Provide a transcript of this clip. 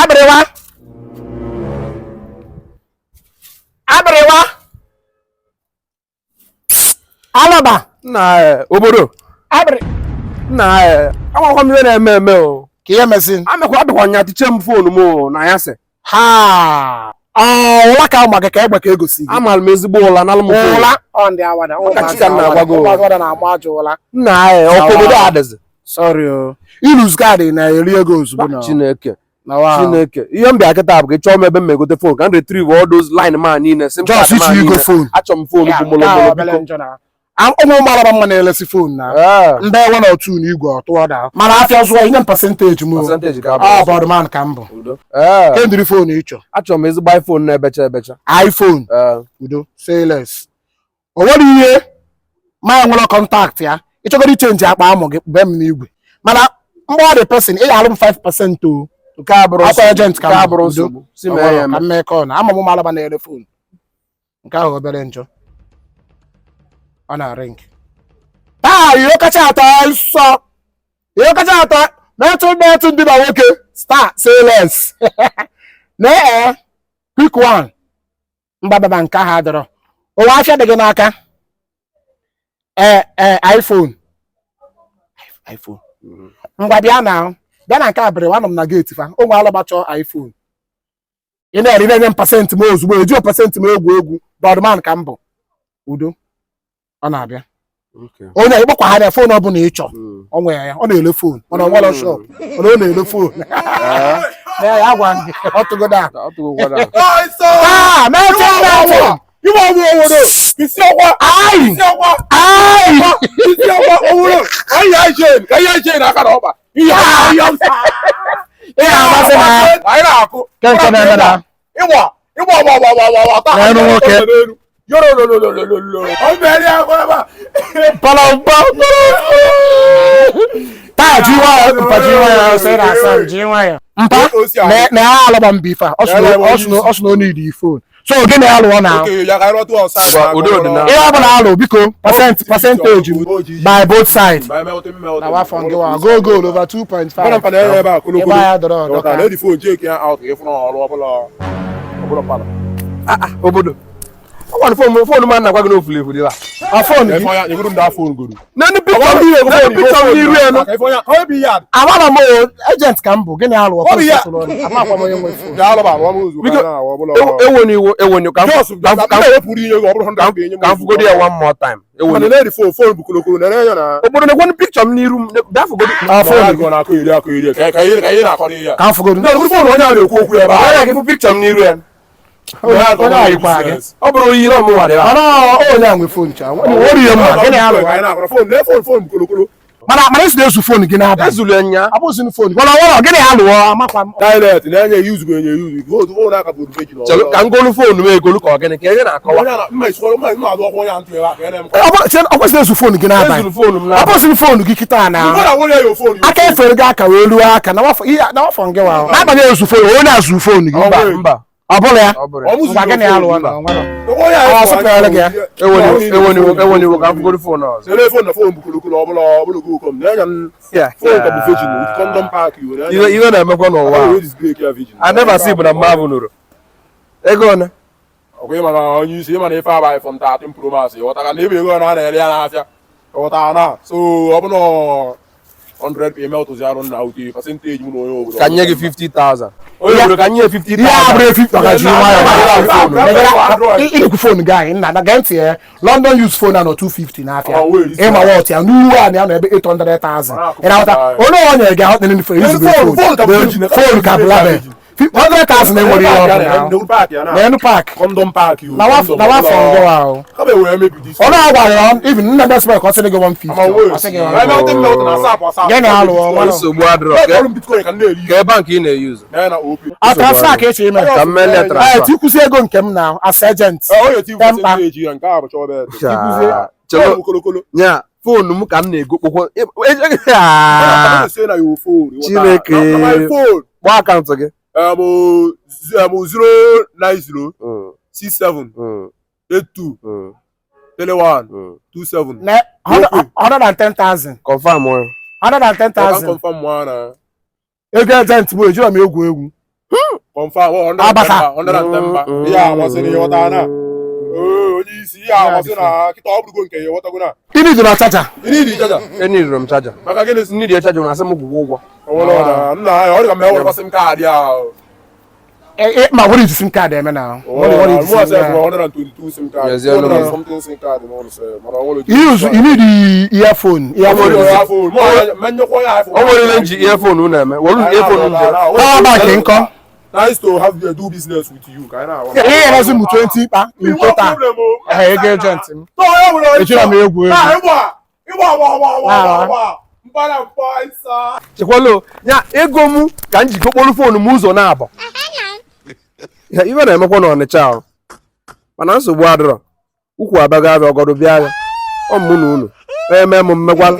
Abịrịwa, abịrịwa, alọba. Nna, obodo. Abịrị. Nna, amakwa m ihe na-eme eme o. Ka ihe mezi? Amekwa abịakwa nya tiche m phone m o na ya sị. Ha, ụla ka ama gị ka egbe ka egosi gị. Amara m ezigbo ụla nalụ m phone. Ụla ọ ndị awada. Maka chi ka m na-agwa gị o. Ụmụazị na-agba ajọ ụla. Nna, ọkụ obodo a dịzi. Sorry o, iluz kaadị na-eri ego ozugbo na Chineke. Na wa. Chineke, ihe m bịa kịta bụ ka ị chọọ m ebe m egote phone ka m retrieve all those line ma niile, sim Just card ma ichi igo niile. phone. Achọ m phone bụ mụlụmụlụ, biko. Ụmụ mara mma na-elesi phone na ndị enwe na otu na igwe ọtụọ da mana afịa zụọ inye m percentage m o. Percentage ka Ọ abụ. Bọdman ka m bụ. Udo. Ee. Kendiri phone ịchọ? Achọrọ m ezigbo iPhone na-ebecha ebecha. iPhone? Ee. Udo, say less. O nwere ihe ma nwere contact ya ịchọgoro ichange akpa amụ gị kpube m n'igwe, mana mgbe ọ dị person ị ga-alụ m 5% o. Nke a bụrụ Akwa nsogbu. agent ka Nke m a bụ. bụrụ Udo. nsogbu si mee ya eme. Ka m mee kọ na ama m alaba na-ere phone nke ahụ obere njọ ọ na-ring taa. Ihe kacha atọ nsọ, ihe kacha atọ metụ metụ ndị na nwoke star, say less na ee quick one mgbababa nke ahụ adọrọ ụwa afịa dị gị n'aka. Ee ee, iPhone, iPhone. Ngwa, bịa na bịa na nke abịrị anọ m na gate fa ụmụ alaba chọọ iPhone. Ị na-eri na-enye m percent m ozugbo, ejighị percent m egwu egwu. Bọdman ka m bụ. Udo, ọ na-abịa. Onye ịkpọkwa ha na phone ọbụla ị chọ. Ọ nwere ya, ọ na-ele phone, mana ọ nwere shop, mana ọ na-ele phone. Na ya gwa gị, ọ tụgodo a. Ọ tụgokwara. Taa metụ metụ. Iwe ọmụ obodo isi ọkwa. Ayi. Isi ọkwa. Ayi. Isi ọkwa obodo ka ihe chen ka ihe chen aka na ọkpa ihe ihe. Ị ga-amasị na anyị na-akụ. Ke nke na-eme na ịgba ịgba gba gba gba gba taa. N'elu nwoke. Yorolololololo ọ mere ya kwa ebe a. Pọlọpọ taa, ji nwayọ mpa, ji nwayọ, sị na asa ji nwayọ mpa. Na na ya alọba mba ife a ọ sị na ọ sị na ọ need phone, so gịnị alụọ na Oke, ya ka anyị rọtụ outside. Ngwa, udo dị na- ihe ọbụla alụ, biko, percentage m by both side. Na wafọ ngị wa go goal over 2.5. Mana mpa na-enye ebe a kolokolo. Ebe a dọrọ ọdọ ka Na edi phone check ya out ka ịfụ na ọrụ ọbụla ọbụla pala. Obodo ọ gwara phone m a na-agwa gị na ofulu efu dị a. A phone gị? Ife onye nyegoro m da phone goro. Nenu picture m n'iru ya nụ. Ka ife onye ka ọ bụ ihe a. Amara m o, agent ka m bụ. Gịnị alụ? Ọ bụ ya. Amakwa m onye nwe phone. Ya alọba alụ ọmụ ozugbo. Biko, ka na ọbụla. Ewo n'iwo, ewo n'iwo, ka m Jos ka m- ka m ewepụrụ ihe ego ọ bụrụ 100 ga-enye m. ka m fugodi ya one more time. Ewo Mana n'iwo. na-edi phone phone bụ kolokolo na ya na. Obodo, na-ekwenụ picture m n'iru m, bịa fugodi. A phone gị? Ọ na-akụ iri akụ iri ka ka ihe ka ihe na-akọ n'ihe a. Ka m fụgodu. Ndị ọrụ phone onye a na-ekwu okwu ebe a. Anya gị fụ picture m n'iru ya. Onye a yikwa gị. Ọ bụrụ oyi na ọmụnwa dị. Mana ọ onye a nwe phone cha o rie mma. Gịnị alụ? Phone phone phone bụ kolokolo. Mana mana esi na-ezu phone gị n'abalị. Ezulu nya. Abụzin phone mana nwere gịnị alụọ? Amakwa m. Toilet na-enye yuzu enye yuzu votu phone aka bụ virgin. Chelụ ka m golu phone m egolu ka ọ gịnị ka ihe na-akọwa. Onye na mma isi mma mma adụ ọkwa onye ntụ ebe a ka ene m. Ọ bụrụ ọ kwesịrị ezu phone gị n'abalị. Ezuru phone m n'abalị. Abụzin phone gị kịta na Ụfọdụ awụrụ ya yo phone. Aka efere gị aka wee ruo aka na wafọ ihe na wafọ ngị wa n'abalị ezu phone onye azụ phone gị. Mba, mba. Ọ bụla ya. Ọ bụrụ Ọ bụzi Ngwa, gịnị alụọ na nwere? Onye a Ọ sụpịara gị ya. Ewo n'iwo, ewo n'iwo, ewo n'iwo, ka m fugodi phone ọzọ. Sele phone na phone bụ kolokolo ọbụla ọbụla go kom na-enye m phone ka bụ virgin with condom pack yo. Iwe iwe na-emekwa n'ụwa a. Display ya virgin. I never see bụ na mma bụ nụrụ ego one. Ọkwa ịma na onye isi ịma na ife aba iPhone 13 Pro Max ịghọtara na ebe ego na na-ere ya n'afịa ịghọtara na so ọ bụ na 100 pm tụzi arụ na ute percentage mụ na onye obodo. Ka nye gị 50,000, onye obodo, ka nye 50,000. Ihe a bụrụ efi ọga ji nwayọ ịnekwu phone gị anyị nna na gee ntị ya. London use phone a nọ 250 n'afịa. Oh, wait, ịma wọt ya n'uwe a na ya nọ ebe 800,000. Ị na-aghọta onye ọ nyere gị ahụ nene phone izugbe. Phone, phone ka bụ virgin. Phone ka bụ label 100,000 enwere ihe ọ bụla na enu park. Condom pack yo. Na wafọ ngwa ahụ. Kama ewere mebi dis. Ọ na-agwara ya even nna best ka ọ sịrị gị 150, ọ sị gị 150. Gịnị alụ ọ nwere? Nsogbu adịrọ. Bitcoin ka m na-eri. Ka bank ị na-eyuzu? Na ya na OP. A transfer ka eche ime? Ka m melee Ee. transfer. Tikwuzi ego nke m na as agent. Onye ti Tempa. percentage ya nke a bụ chọọ bet. Chelo. Kolokolo. Nya phone m ka m na-ego kpokwo. Say na your phone. Chineke. Na my phone. Kpọọ account gị. 090 67 82 31 27. Na 110,000. Confirm onye. 110,000. Confirm nwa na. Ego agent m ejiro m egwu egwu. Confirm, ọ 110 Abasa. mba, 110 mba. Ihe a amasị na ịghọta na. Ee, onye isi ihe a amasị na kịta ọ bụrụgo nke ya ịghọtago na. Ịnị dị na chaja. Ị need charger. Enidoro m chaja. Maka gịnị si? Ndị dị chaja na-asị m kwụwa ụgwọ. Ọ nwere ọ na nna ya, ọ dị ka m ewerekwa SIM card ya. Ma were iji SIM card eme na. Were iji Mụ SIM asef card. 122 SIM card. Yes, yeah, no, 200 no. something SIM card n'ụlọ sef, mana ọ nwere You use you need the earphone. Earphone. iPhone. Mụ menyekwa ya iPhone. O nwere ihe m ji earphone unu eme. Were earphone m jere. Power bank nkọ. Nice to have you do business with you. Ka anyị na-agwa. Ihe erezi m 20 kpa in total. Ehe, ego agent m. Ejira m egwu egwu. Chekwalo, ya ego m ka m ji gokporo phone m ụzọ na-abọ. Ya ibe na-emekwa n'Ọnịcha ahụ. Mana nsogbu adịrọ. Ukwu abago abịa ọgọdụ bịa ya. Ọ mụ na unu. Eme m mmegwala.